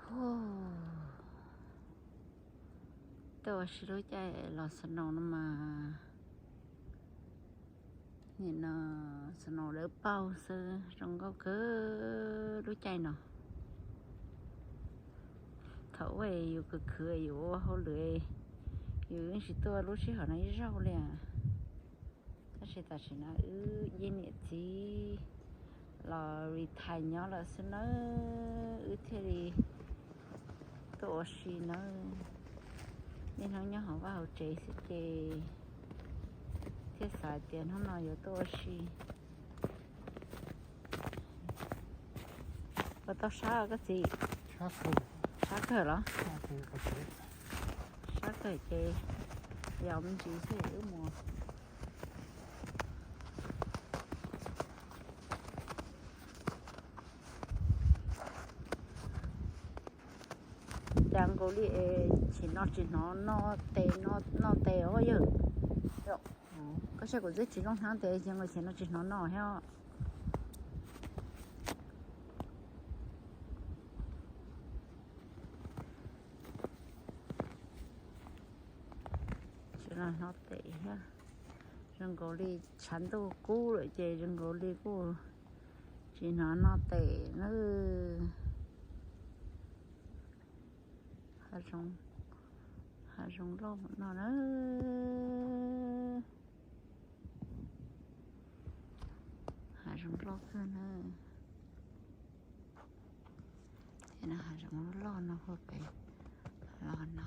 Tuaj ua si lub caij los snow no mas, nim no snow dawb paug xwb, zoo nkauj kawg lub caij no. Thaum ub yus khwv khwv yus ua hauj lwm, yus yeej tsis tuaj lub sij hawm no ib zaug li. Tab sis tam sim no wb yeej niam txiv los retire nyob lawm xwb nawb, wb thiaj li tuaj ua si nawb. Niaj hnub nyob hauv vaj hauv tsev xwb ces thiaj xav tias hnub no yuav tuaj ua si. Puas tau sab koj txiv? Sab kawg los? Sab kawg ces yog me ntsis xwb wb mus. Cas nkaus li es chim no tsis hnov noj tes, noj tes os yawg. Koj saib kuv twb tsis zoo hnab tes ces nkaus chim no tsis hnov noj thiab. Tsis hnov tes thiab. Zoo nkaus li tshav ntuj kub lawm ces zoo nkaus li kuj tsis hnov noj tes na. Hav zoov loj no na. Hav zoov loj kawg na. Hav zoov loj no hu pem los no.